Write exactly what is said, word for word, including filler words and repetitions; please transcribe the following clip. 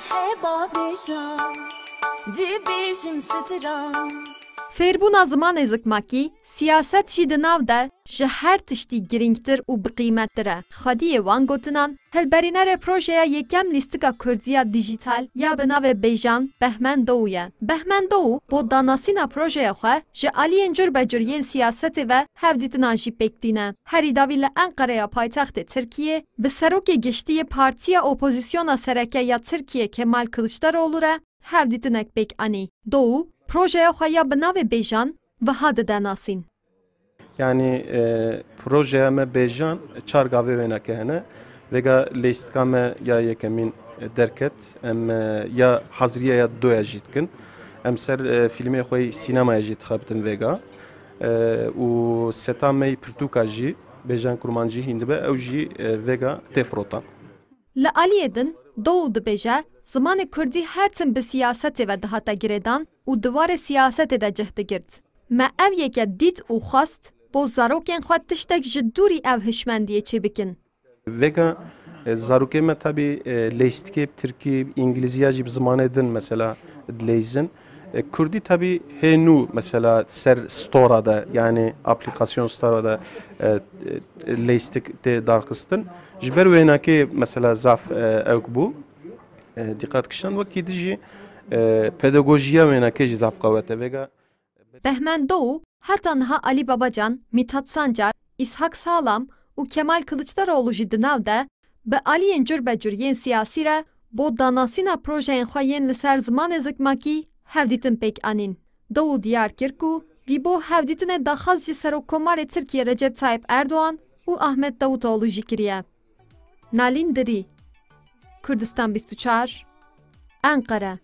Heba bêjan, dibêjim stran. Fêrbûna zimanê zikmakî, siyaset jî di nav de ji her tiştî girîngtir û biqîmettir e. Xwediyê wan gotinan, hilberînerê projeya yekem lîstika kurdî ya dîjîtal ya bi navê Bêjan Behmen Dou ye. Behmen Dou bo danasîna projeya xwe ji aliyên curbecur yên siyasetê ve hevdîtinan jî pêk tîne. Herî dawî li Enqereya paytextê Tirkiyê bi serokê giştî yê Partiya Opozîsyona Sereke ya Tirkiyê Kemal Kiliçdaroglu re hevdîtinek pêk anî. Dou projeya xwe ya bi navê Bêjan wiha dide nasîn. Yanî e, projeya me Bêjan çar gavê wêneke hene. Vêga lêstika me ya yekemîn derket. Em e, ya haziriya ya doya jî dikin. Em ser e, fîlmê xwe yî sînemaya jî dixebitin vêga. E, û seta me yî pirtûka jî Bêjan Kurmancî hîn dibe, ew jî e, vêga tê firotan. Li aliyê din Dou dibêje, zimanê kurdî her tim bi siyasetê ve dihate girêdan û di warê siyasetê de cih digirt. Me ev yeke dît û xwest bo zarokên xwe tiştek ji dûrî ev hişmendiyê çêbikin. Vêga e, zarokê me tabî e, leyîstikê bi tirkî, îngilîzî ya jî bi zimanê din mesela dileyîzin. E, Kurdî tabî hê nû mesela ser stora de, yanî aplîkasyon stora de e, e, leyîstik tê darxistin. Ji ber wênakê mesela zaf e, ewk bû. E, dîqat kişand wekî di jî e, pedagojiya wênakê jî zaf qewet e. Vêga Behmen Dou heta niha Alî Babacan, Mîthat Sancar, Îshak Salam û Kemal Kiliçdaroglu jî di nav de bi aliyên curbecur yên siyasî re bo danasîna projeyên xwe yên li ser zimanê zikmakî hevdîtin pêk anîn. Dou diyar kir ku vî bo hevdîtinê daxwaz ji Serokkomarê Tirkiyê Recep Tayyip Erdogan û Ahmet Davutoğlu jî kiriye. Nalîn Dirî, Kurdistan bîst û çar, Enqere.